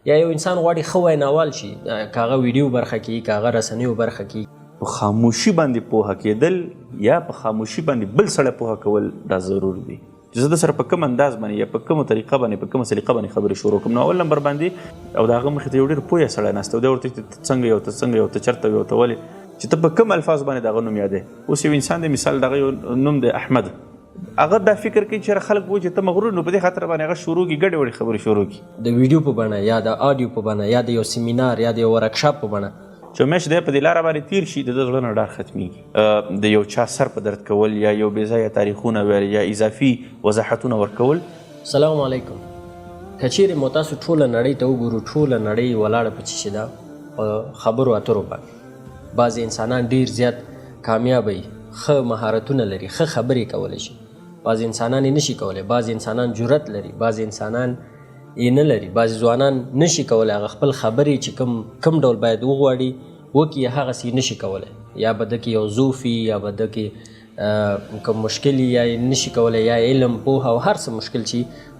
یا یو انسان غواړي ښه ویناوال شي، که هغه ویډیو برخه کې، که هغه رسنیو برخه کې. په خاموشي باندې پوهه کېدل یا په خاموشي باندې بل سړی پوهه کول دا ضرور دي، چې زه د سره په کوم انداز باندې یا په کومه طریقه باندې په کومه سلیقه باندې خبرې شروع کړم. نو اول نمبر باندې او د هغه مخې ته یو ډېر پوهه سړی ناست او دی ورته ته څنګه یو، ته څنګه یو، ته چېرته یو، ته ولې، چې ته په کوم الفاظ باندې د هغه نوم یادې. اوس یو انسان دی، مثال د هغه یو نوم دی احمد، هغه دا فکر کوي چې خلک وایي چې ته مغرور، نو په دې خاطر باندې هغه شروع کړي ګډې وډې خبرې شروع کړي. د ویډیو په بڼه یا د آډیو په بڼه یا د یو سیمینار یا د یو ورکشاپ په بڼه چې میاشت دی په دې لاره باندې تیر شي، د ده زړه نه ډار ختمېږي. د یو چا سر په درد کول یا یو بې ځایه تاریخونه ویل یا اضافي وضاحتونه ورکول. سلام علیکم. که چیرې مو تاسو ټوله نړۍ ته وګورو، ټوله نړۍ ولاړه په څه شي ده؟ په خبرو اترو باندې. بعضې انسانان ډیر زیات کامیابه وي، ښه مهارتونه لري، ښه خبرې کولی شي، بعضې انسانان یې نشي کولی، بعضې انسانان جرأت لري، بعضې انسانان یې نه لري، بعضې ځوانان نشي کولی هغه خپل خبرې چې کوم ډول باید وغواړي وکړي، هغسې یې نشي کولی، یا به ده کې یو ضعف وي، یا به ده کې کوم مشکل وي، یا یې نشي کولی، یا علم پوهه او هر څه مشکل چې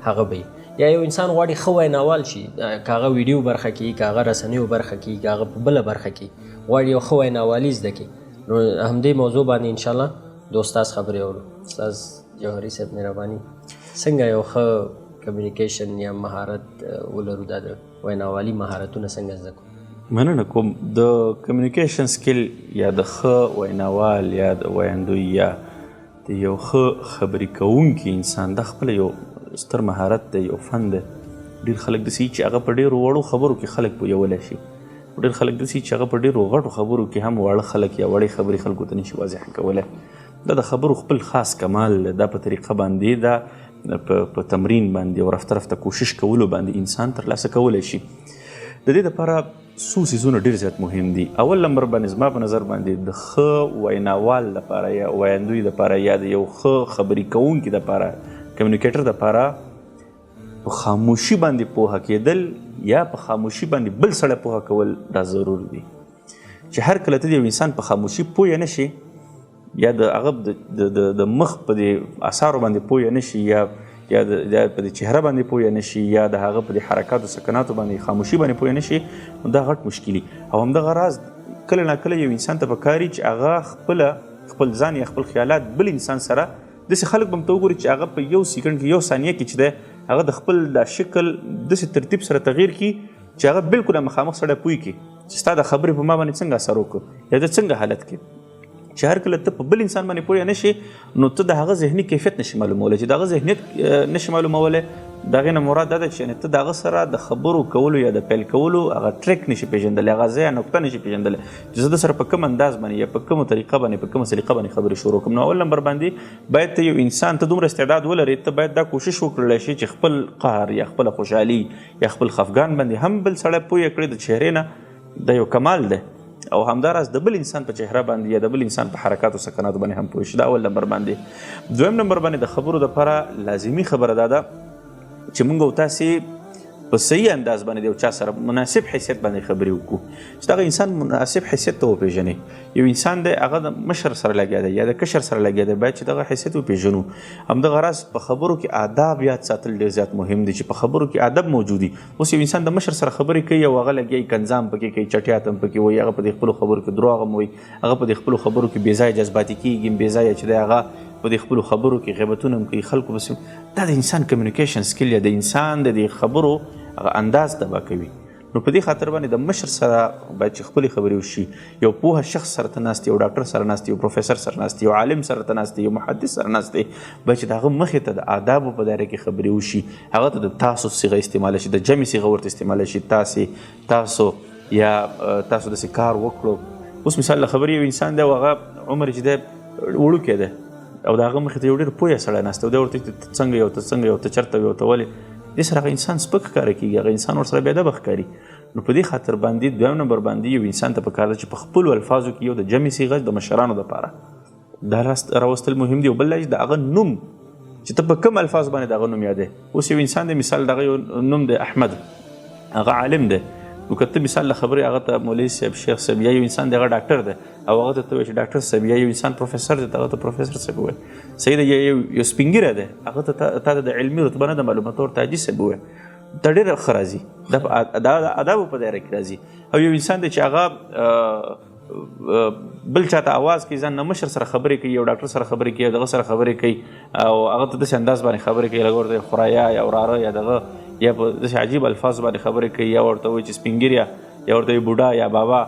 هغه به وي. یا یو انسان غواړي ښه ویناوال شي، که هغه ویډیو برخه کې، که هغه رسنیو برخه کې، که هغه په بله برخه کې غواړي یو ښه ویناوالي زده کړي. نو همدې موضوع باندې انشاءالله د استاد خبرې اورو. استاد جوهري صاحب مهرباني، څنګه یو ښه کمیونیکیشن یا مهارت ولرو، دا د ویناوالي مهارتونه څنګه زده کړو؟ مننه کوم. د کمیونیکیشن سکیل یا د ښه ویناوال یا د ویندوی یا د یو ښه خبرې کوونکي انسان دا خپله یو ستر مهارت دی، یو فن دی. ډېر خلک داسې چې هغه په ډېرو وړو خبرو کې خلک پوهولی شي، ډېر خلک داسې چې هغه په ډېرو غټو خبرو کې هم واړه خلک یا وړې خبرې خلکو ته نشي واضح کولی. دا د خبرو خپل خاص کمال دی، دا په طریقه باندې، دا په تمرین باندې او رفته رفته کوشش کولو باندې انسان ترلاسه کولی شي. د دې دپاره څو څیزونه ډېر زیات مهم دي. اول نمبر باندې زما په نظر باندې د ښه ویناوال دپاره یا ویندوی دپاره یا د یو ښه خبرې کوونکي دپاره، کمیونیکیټر دپاره، په خاموشي باندې پوهه کېدل یا په خاموشي باندې بل سړی پوهه کول دا ضرور دي. چې هر کله ته د یو انسان په خاموشي پوه نه شي یا د هغه د مخ په دې اثارو باندې پوه نه شي یا په دې چهره باندې پوه نه شي یا د هغه په دې حرکاتو سکناتو باندې خاموشي باندې پوه نه شي، نو دا غټ مشکل. او همدغه راز کله ناکله یو انسان ته پکار چې هغه خپل ځان یا خپل خیالات بل انسان سره داسې خلک به هم ته وګوري چې هغه په یو سیکنډ کې، یو ثانیه کې چې دی هغه د خپل دا شکل داسې ترتیب سره تغییر کړي چې هغه بالکل مخامخ سړی پوه کړي چې ستا د خبرې په ما باندې څنګه اثر وکړو یا د څنګه حالت کې. چې هر کله ته په بل انسان باندې پوه نه شې نو ته د هغه ذهني کیفیت نشې معلومولی. چې د هغه ذهنیت نشې معلومولی، د هغې نه مراد دا ده چې یعنې ته د هغه سره د خبرو کولو یا د پیل کولو هغه ټریک نشې پېژندلی، هغه ځای نقطه نشې پېژندلی چې زه د سره په کوم انداز باندې یا په کومه طریقه باندې په کومه سلیقه باندې خبرې شروع کړم. نو اول نمبر باندې باید ته یو انسان ته دومره استعداد ولرې، ته باید دا کوشش وکړلی شې چې خپل قهر یا خپله خوشحالي یا خپل خفګان باندې هم بل سړی پوه کړې د چهرې نه، دا یو کمال دی. او همداراز د بل انسان په چهره باندې یا د بل انسان په حرکاتو سکناتو باندې هم پوه شي. دا اول نمبر باندې. دویم نمبر باندې د خبرو دپاره لازمي خبره دا ده چې موږ او تاسې په صحیح انداز باندې د یو چا سره مناسب حیثیت باندې خبرې وکړو، چې دغه انسان مناسب حیثیت ته وپېژنې. یو انسان دی هغه د مشر سره لګیا دی یا د کشر سره لګیا دی، باید چې دغه حیثیت وپېژنو. همدغه راز په خبرو کې آداب یاد ساتل ډېر زیات مهم دي، چې په خبرو کې ادب موجود وي. اوس یو انسان د مشر سره خبرې کوي او هغه لګیا وي، کنځام پکې کوي، چټیات هم پکې وایي، هغه په دې خپلو خبرو کې دروغ هم وایي، هغه په دې خپلو خبرو کې بې ځایه جذباتي کېږي، بې ځایه چې دی هغه په دې خپلو خبرو کې غیبتونه هم کوي خلکو پسې. دا د انسان کمیونیکیشن سکیل یا د انسان د دې خبرو هغه انداز تباه کوي. نو په دې خاطر باندې د مشر سره باید چې خپلې خبرې وشي، یو پوهه شخص سره ته ناست یې، یو ډاکټر سره ناست یې، یو پروفیسر سره ناست یې، یو عالم سره ته ناست یې، یو محدث سره ناست یې، باید چې د هغه مخې ته د آدابو په دایره کې خبرې وشي، هغه ته د تاسو صیغه استعماله شي، د جمع صیغه ورته استعماله شي، تاسې، تاسو یا تاسو داسې کار وکړو. اوس مثال له خبرې یو انسان دی او هغه عمر چې دی وړوکی دی او د هغه مخې ته یو ډېر پوه سړی ناست دی او دی ورته وایي ته څنګه یو، ته څنګه یو، ته چېرته یو، ته ولې؟ دې سره هغه انسان سپک ښکاره کېږي، هغه انسان ورسره بې ادبه ښکاري. نو په دې خاطر باندې دویم نمبر باندې یو انسان ته پکار ده چې په خپلو الفاظو کې یو د جمع صیغه د مشرانو دپاره دا راوستل مهم دي، او بل دا چې د هغه نوم چې ته په کوم الفاظ باندې د هغه نوم یادې. اوس یو انسان دی، مثال د هغه یو نوم دی احمد، هغه عالم دی، نو که ته مثال له خبرې هغه ته مولوي صاحب، شیخ صاحب، یا یو انسان دی هغه ډاکټر دی او هغه ته ته وایې چې ډاکټر صاحب، یا یو انسان پروفیسر دی ته هغه ته پروفیسر صاحب ووایې، صحیح دی، یا یو سپین ږیری دی هغه ته تا ته د علمي رتبه نه ده معلومه، ته ورته حاجي صاحب ووایې. دا ډېره ښه راځي، دا د ادابو په دایره کې راځي. او یو انسان دی چې هغه بل چاته اواز کوي، ځان نه مشر سره خبرې کوي، یو ډاکټر سره خبرې کوي، دغه سره خبرې کوي، او هغه ته داسې انداز باندې خبرې کوي لکه ورته خرایا یا وراره یا دغه، یا په داسې عجیب الفاظ باندې خبرې کوي، یا ورته وایي چې سپینګیر یا ورته وایي بوډا یا بابا،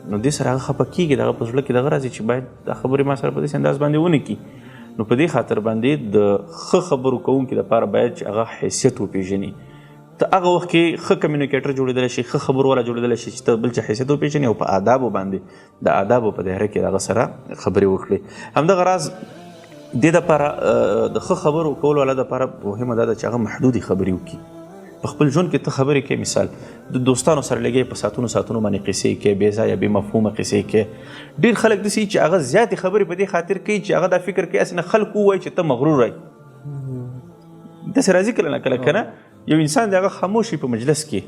نو دې سره هغه خفه کېږي، دغه په زړه کې دغه راځي چې باید دا خبرې ما سره په داسې انداز باندې ونه کړي. نو په دې خاطر باندې د ښه خبرو کوونکي دپاره باید چې هغه حیثیت وپېژني. ته هغه وخت کې ښه communicator جوړېدلی شي، ښه خبرو والا جوړېدلی شي چې ته بل چا حیثیت وپېژنې او په آدابو باندې د آدابو په دایره کې د هغه سره خبرې وکړې. همدغه راز دې دپاره د ښه خبرو کولو والا دپاره مهمه دا ده چې هغه محدودې خبرې وکړي. په خپل ژوند کې ته خبرې کوې، مثال د دوستانو سره لګې په ساعتونو ساعتونو باندې قصې کوې، بې ځایه بې مفهومه قصې کوې. ډېر خلک داسې چې هغه زیاتې خبرې په دې خاطر کوي چې هغه دا فکر کوي هسې نه خلک ووایي چې ته مغرور یې. داسې راځي کله نه کله که نه، یو انسان دی هغه خاموش وي په مجلس کې،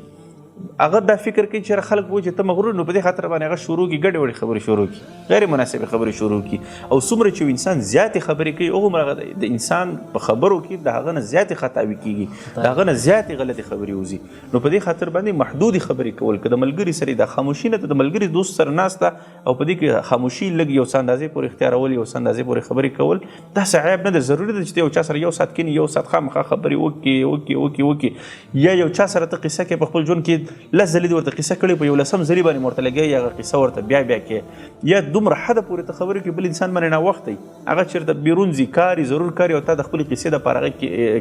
هغه دا فکر کوي چې خلک وایي چې ته مغرور، نو په دې خاطر باندې هغه شروع کړي ګډې وډې خبرې شروع کړي، غیر مناسبې خبرې شروع کړي. او څومره چې یو انسان زیاتې خبرې کوي هغومره هغه د انسان په خبرو کې د هغه نه زیاتې خطاوې کېږي، د هغه نه زیاتې غلطې خبرې وځي. نو په دې خاطر باندې محدودې خبرې کول، که د ملګري سره د خاموشي نه د ملګري دوست سره ناسته او په دې کې خاموشي لږ یو څه اندازې پورې اختیارول، یو څه اندازې پورې خبرې کول، داسې عیب نه دی. ضروري ده چې یو چا سره یو ساعت کښېني، یو ساعت خامخا خبرې وکړي وکړي وکړي وکړي، یا یو چا سره ته قصه کوې په خپل ژوند کې لس ځلې دې ورته قصه کړې، په یو لسم ځلې باندې ورته لګوي هغه قصه ورته بیا بیا کوې، یا دومره حده پورې ته خبرې کوې بل انسان باندې ناوخته وي، هغه چېرته بیرون ځي، کاري ضرور کاري، او تا د خپلې قصې دپاره هغه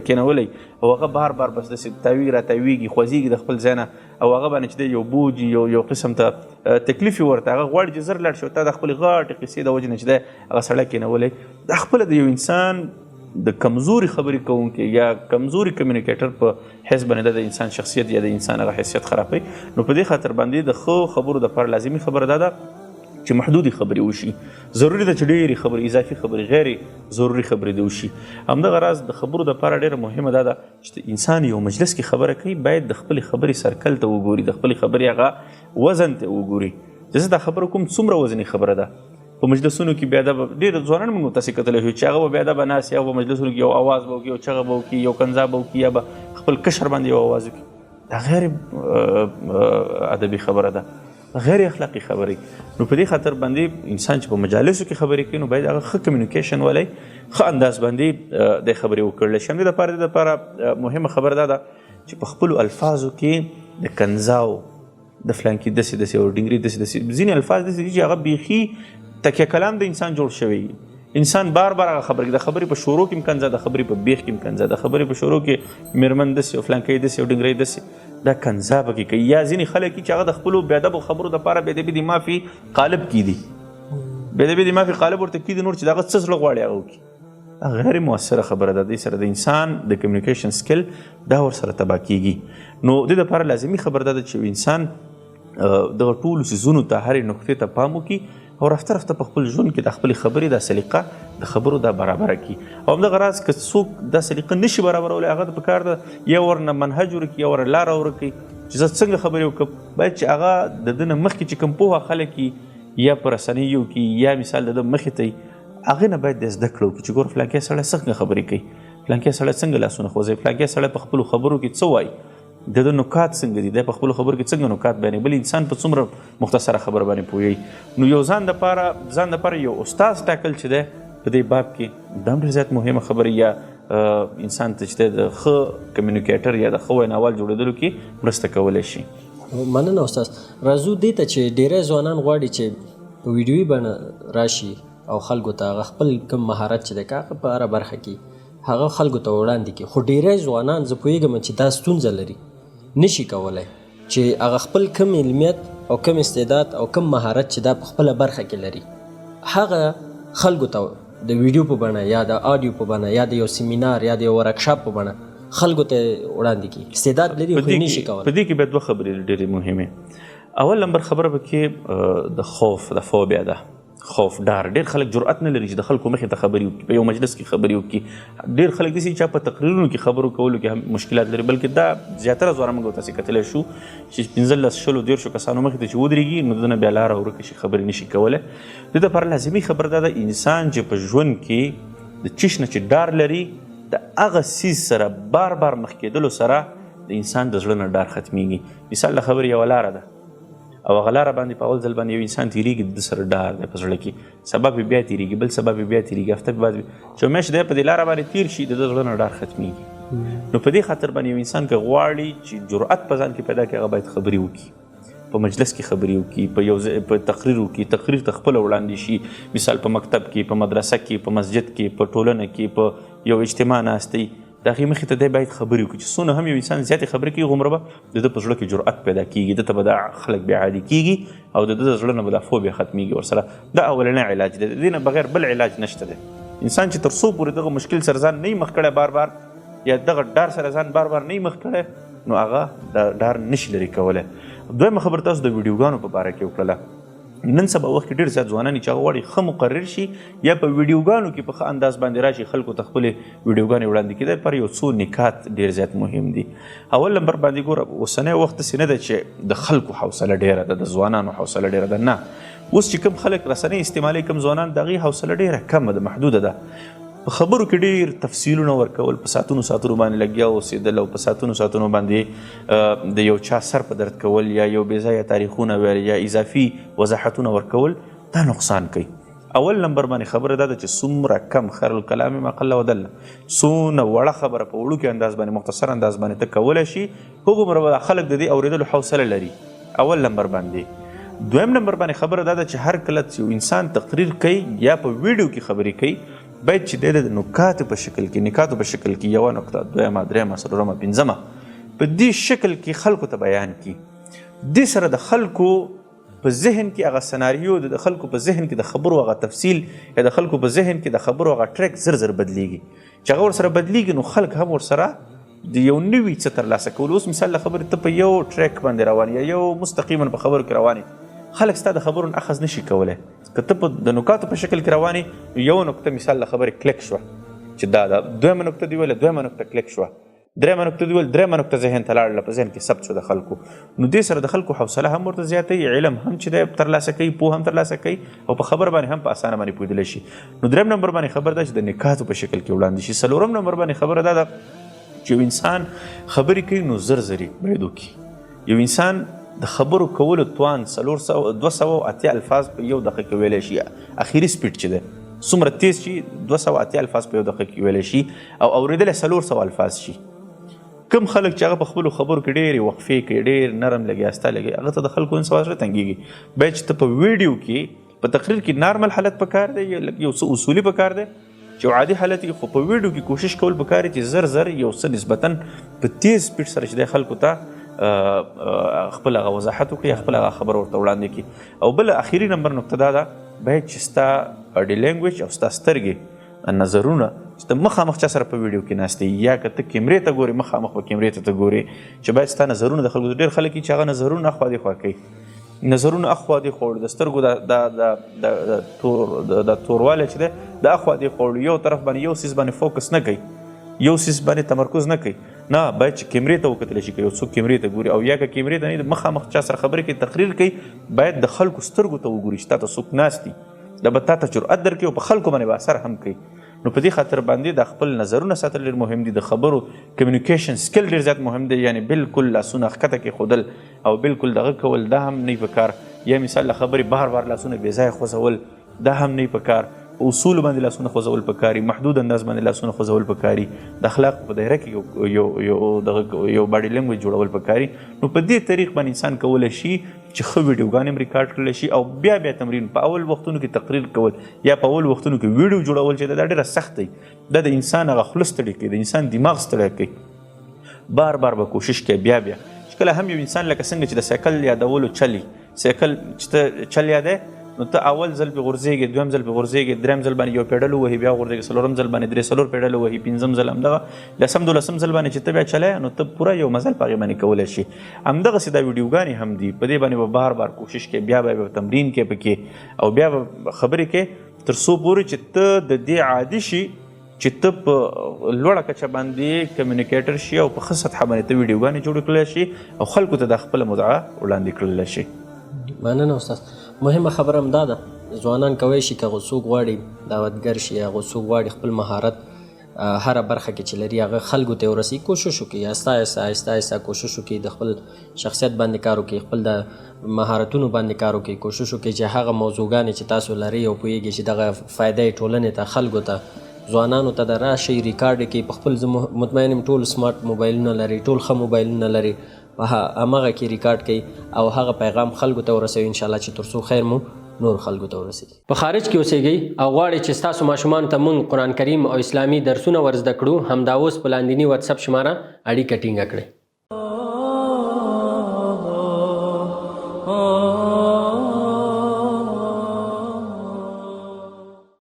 کښېنولی او هغه بار بار بس داسې تاویږي راتاویږي، خوځېږي د خپل ځای نه، او هغه باندې چې دی یو بوج یو قسم ته تکلیف یې ورته، هغه غواړي چې زر لاړ شي او تا د خپلې غاټې قصې د وجې نه چې دی هغه سړی کښېنولی. دا خپله د یو انسان د کمزوري خبرې کوونکي یا کمزوري communicator په حیث باندې د انسان شخصیت یا د انسان هغه حیثیت خرابوي. نو په دې خاطر باندې د ښو خبرو دپاره لازمي خبره دا ده چې محدودې خبرې وشي. ضروري ده چې ډېرې خبرې، اضافي خبرې، غیر ضروري خبرې دې وشي. همدغه راز د خبرو دپاره ډېره مهمه دا ده چې انسان یو مجلس کې خبره کوي باید د خپلې خبرې circle ته وګوري، د خپلې خبرې هغه وزن ته وګوري چې زه دا خبره کوم څومره وزني خبره ده. په مجلسونو کې بیا ادبه ډېر ځوانان موږ تاسې کتلی شو چې هغه به بې ادبه ناست وي، هغه به مجلسونو کې یو اواز به وکړي، یو چغه به وکړي، یو کنځا به وکړي، یا به خپل کشر باندې یو اواز وکړي. دا غیر ادبي خبره ده، غیر اخلاقي خبرې. نو په دې خاطر باندې انسان چې په مجالسو کې خبرې کوي نو باید هغه ښه communication ولري، ښه انداز باندې د خبرې وکړلی شي. همدې دپاره دې دپاره مهمه خبره دا ده چې په خپلو الفاظو کې د کنځاو، د فلانکي داسې داسې او ډینګري داسې داسې ځینې الفاظ داسې دي چې هغه بیخي تکیه کلام د انسان جوړ شوی. انسان بار بار هغه خبرې کوي، د خبرې په شروع کې هم کنځا، د خبرې په بیخ کې هم کنځا، د خبرې په شروع کې میرمن داسې او فلانکی داسې او ډینګری داسې، دا کنځا پکې کوي. یا ځینې خلک چې هغه د خپلو بې ادبو خبرو دپاره بې ادبي د معافي قالب کېدي، بې ادبي د معافي قالب ورته کېدي، نور چې د هغه څه زړه غواړي هغه وکړي. دا غیر مؤثره خبره ده. دې سره د انسان د communication skill دا ورسره تباه کېږي. نو دې دپاره لازمي خبره دا ده چې انسان دغه ټولو څیزونو ته، هرې نقطې ته پام وکړي او رفته رفته په خپل ژوند کې د خپلې خبرې دا سلیقه د خبرو دا برابره کړي. او همدغه راز که څوک دا سلیقه نشي برابرولی، هغه ته پکار ده یا ورنه منهج ورکړي یا ورنه لاره ورکړي چې زه څنګه خبرې وکړم. باید چې هغه د ده نه مخکې چې کوم پوهه خلک وي یا په رسنیو کې یا مثال د ده مخې ته وي، هغه نه باید د زده کړه وکړي چې ګوره فلانکی سړی څنګه خبرې کوي، فلانکی سړی څنګه لاسونه خوځوي، فلانکی سړی په خپلو خبرو کې څه وایي، د ده نکات څنګه دي، دی په خپلو خبرو کې څنګه نکات بیانوي، بل انسان په څومره مختصره خبره باندې پوهېږي. نو یو ځان دپاره یو استاد ټاکل چې دی په دې باب کې دا هم ډېر زیات مهمه خبره، یا انسان ته چې دی د ښه communicator یا د ښه ویناوال جوړېدلو کې مرسته کولی شي. مننه استاد. راځو دې ته چې ډېری ځوانان غواړي چې په ویډیويي بڼه راشي او خلکو ته هغه خپل کوم مهارت چې دی که هغه په هره برخه کې هغه خلکو ته وړاندې کړي، خو ډېری ځوانان زه پوهېږم چې دا ستونزه لري، نشي کولی چې هغه خپل کوم علمیت او کوم استعداد او کوم مهارت چې دا په خپله برخه کې لري هغه خلکو ته د ویډیو په بڼه یا د آډیو په بڼه یا د یو سیمینار یا د یو ورکشاپ په بڼه خلکو ته وړاندې کړي. استعداد لري خو یې نشي کولی. په دې کې بیا دوه خبرې ډېرې مهمې. اول نمبر خبره پکې د خوف، د فوبیا ده، خوف، ډار. ډېر خلک جرأت نه لري چې د خلکو مخې ته خبرې وکړي، په یو مجلس کې خبرې وکړي. ډېر خلک داسې چې په تقریرونو کې خبرو کولو کې هم مشکلات لري، بلکې دا زیاتره ځوانان موږ تاسې کتلی شو چې 15 شلو 30 کسانو مخې ته چې ودرېږي نو دنه بیا لاره ورکه شي، خبرې نشي کولی. دې دپاره لازمي خبره دا ده انسان چې په ژوند کې د چیش نه چې ډار لري د هغه څیز سره بار بار مخ کېدلو سره د انسان د زړه نه ډار ختمیږي. مثال د خبرې یوه لاره ده او هغه لاره باندې په اول ځل باندې یو انسان تېرېږي، د ده سره ډار دی په زړه کې، سبا پې بیا تېرېږي، بل سبا پې بیا تېرېږي، هفته پې بعد چې یو میاشت دی په دې لاره باندې تېر شي، د ده زړه نه ډار ختمیږي. نو په دې خاطر باندې یو انسان که غواړي چې جرأت په ځان کې پیدا کړي، هغه باید خبرې وکړي، په مجلس کې خبرې وکړي، په یو ځای په تقریر وکړي، تقریر ته خپله وړاندې شي. مثال په مکتب کې، په مدرسه کې، په مسجد کې، په ټولنه کې، په یو اجتماع ناست دی، د هغې مخې ته دی باید خبرې وکړي. چې څونه هم یو انسان زیاتې خبرې کوي، هغومره به د ده په زړه کې جرأت پیدا کېږي، ده ته به دا خلک بیا عادي کېږي او د ده د زړه نه به دا فوبیا ختمېږي ورسره. دا اولنی علاج دی، د دې نه بغیر بل علاج نشته دی. انسان چې تر څو پورې دغه مشکل سره ځان نه مخ کړی بار بار، یا دغه ډار سره ځان بار بار نه مخ کړی، نو هغه دا ډار نشي لرې کولی. دویمه خبره تاسو د ویډیوګانو په باره کې وکړله. نن سبا وخت کې ډېر زیات ځوانان چې هغه غواړي ښه مقرر شي یا په ویډیوګانو کې په ښه انداز باندې راشي، خلکو ته خپلې ویډیوګانې وړاندې کړي، پر یو څو نکات ډېر زیات مهم دي. اول نمبر باندې ګوره، اوسنی وخت داسې نه دی چې د خلکو حوصله ډېره ده، د ځوانانو حوصله ډېره ده، نه. اوس چې کوم خلک رسنۍ استعمالوي، کوم ځوانان، د هغوی حوصله ډېره کمه ده، محدوده ده. په خبرو کې ډېر تفصیلونه ورکول، په ساعتونو ساعتونو باندې لګیا اوسېدل او په ساعتونو ساعتونو باندې د یو چا سر په درد کول یا یو بې ځایه تاریخونه ویل یا اضافي وضاحتونه ورکول، دا نقصان کوي. اول نمبر باندې خبره دا ده چې څومره کم خیر الکلام ما قل ودل، څونه وړه خبره په وړوکي انداز باندې، مختصر انداز باندې ته کولی شي، هغومره به خلک د دې اورېدلو حوصله لري. اول نمبر باندې. دویم نمبر باندې خبره دا ده چې هر کله چې یو انسان تقریر کوي یا په ویډیو کې خبرې کوي، باید چې دی د نکاتو په شکل کې، نکاتو په شکل کې یوه نکته، دویمه، درېیمه، څلورمه، پنځمه، په دې شکل کې خلکو ته بیان کړي. دې سره د خلکو په ذهن کې هغه سناریو، د خلکو په ذهن کې د خبرو هغه تفصیل یا د خلکو په ذهن کې د خبرو هغه ټریک زر زر بدلیږي. چې هغه ورسره بدلیږي، نو خلک هم ورسره د یو نوي څه ترلاسه کولو. اوس مثال له خبرې ته په یو ټریک باندې روان یا یو مستقیما په خبرو کې روان یې، خلک ستا د خبرو نه اخذ نشي کولی. که ته په د نکاتو په شکل کې روان یې، نو یو نکته مثال له خبرې کلیک شوه چې دا ده، دویمه نکته دې ویله، دویمه نکته کلیک شوه، درېیمه نکته دې ویل، درېیمه نکته ذهن ته لاړله، په ذهن کې ثبت شو د خلکو. نو دې سره د خلکو حوصله هم ورته زیاتوي، علم هم چې دی ترلاسه کوي، پوهه هم ترلاسه کوي او په خبره باندې هم په اسانه باندې پوهېدلی شي. نو درېیم نمبر باندې خبره ده چې د نکاتو په شکل کې وړاندې شي. څلورم نمبر باندې خبره دا ده چې یو انسان خبرې کوي نو زر زر یې باید وکړي. یو انسان د خبرو کولو توان 280 الفاظ په یو دقیقه کې ویلی شي. اخري سپیډ چې دی څومره تیز شي، 280 الفاظ په یو دقیقه کې ویلی شي او اورېدلی 400 الفاظ شي. کم خلک چې هغه په خپلو خبرو کې ډېرې وقفې کوي، ډېر نرم لګي، استه لګي، هغه ته د خلکو نن سبا زړه تنګېږي. باید چې ته په ویډیو کې په تقریر کې نارمل حالت پکار دی، یو څه اصولي پکار دی چې یو عادي حالت وي، خو په ویډیو کې کوشش کول پکار دی چې زر زر یو څه نسبتاً په تیز سپیډ سره چې دی خلکو ته خپل هغه وضاحت وکړي، خپل هغه خبره ورته وړاندې کړي. او بله اخري نمبر نقطه دا ده، باید چې ستا باډي لینګویج او ستا سترګې نظرونه چې ته مخامخ چا سره په ویډیو کې ناست یې یا که ته کیمرې ته ګورې، مخامخ به کیمرې ته ته ګورې، چې باید ستا نظرونه د خلکو، ډېر خلک چې هغه نظرونه اخوا دې خوا کوي، نظرونه اخوا دې خوا وړي، د سترګو دا توروالی چې دی د اخوا دې خوا وړي، یو طرف باندې یو څیز باندې فوکس نه کوي، یو څیز باندې تمرکز نه کوي. نه، باید چې کیمرې ته وکتل شي، که یو څوک کیمرې ته ګوري او یا که کیمرې ته نه، مخامخ چا سره خبرې کوي، تقریر کوي، باید د خلکو سترګو ته وګوري چې تا ته څوک ناست دي، دا به تا ته جرأت درکړي او په خلکو باندې به اثر هم کوي. نو په دې خاطر باندې د خپل نظرونه ساتل ډېر مهم دي، د خبرو کمیونیکیشن سکل ډېر زیات مهم دی، یعنې بالکل لاسونه ښکته کېښودل او بالکل دغه کول دا هم نه پکار، یا مثال له خبرې بار بار لاسونه بې ځایه خوځول دا هم نه پکار، په اصولو باندې لاسونه خوځول پکاري، محدود انداز باندې لاسونه خوځول پکاري، د اخلاق په دایره کې یو باډي لینګویج جوړول پکاري. نو په دې طریق باندې انسان کولی شي چې ښه ویډیوګانې هم ریکارډ کړلی شي او بیا بیا تمرین، په اول وختونو کې تقریر کول یا په اول وختونو کې ویډیو جوړول چې دا ډېره سخت دی، دا د انسان هغه خوله ستړې کوي، د انسان دماغ ستړی کوي. بار بار به کوشش کوي بیا بیا چې کله هم یو انسان لکه څنګه چې د سایکل یادولو چلی، سایکل چې ته چل یادی نو ته اول ځل پې غورځېږې، دویم ځل پې غورځېږې، دریم ځل باندې یو پیډل ووهې بیا غورځېږې، څلورم ځل باندې درې څلور پیډل ووهې، پنځم ځل همدغه، لسم دولسم ځل باندې چې ته بیا چلی نو ته پوره یو مزل په هغې باندې کولی شي. همدغسې دا ویډیوګانې هم دي، په دې باندې به بار بار کوشش کوې، بیا به تمرین کوې پکې او بیا به خبرې کوې تر څو پورې چې ته د دې عادي شي چې ته په لوړه کچه باندې کمیونیکیټر شي او په ښه سطحه باندې ته ویډیوګانې جوړې کړلی شي او خلکو ته دا خپله مدعا وړاندې کړلی شي. مننه استاد. مهمه خبره هم دا ده، ځوانان کوی شي که هغه څوک غواړي دعوتګر شي، هغه څوک غواړي خپل مهارت هره برخه کې چې لري هغه خلکو ته ورسي، کوشش وکړي، آهسته آهسته آهسته آهسته کوشش وکړي، د خپل شخصیت باندې کار وکړي، خپل د مهارتونو باندې کار وکړي، کوشش وکړي چې هغه موضوعګانې چې تاسو لرئ او پوهېږئ چې دغه فایده یې ټولنې ته، خلکو ته، ځوانانو ته د راشئ ریکارډ یې کړئ په خپل. زه مطمئن یم ټول سمارټ موبایلونه لري، ټول ښه موبایلونه لري، په هماغه کې ریکارډ کړئ او هغه پیغام خلکو ته ورسوي انشاءالله چې تر څو خیر مو نور خلکو ته ورسیږي. په خارج کې اوسیږئ او غواړئ چې ستاسو ماشومانو ته مونږ قرآن کریم او اسلامي درسونه ور زده کړو، همدا اوس په لاندیني واتساپ شماره اړیکه ټینګه کړئ.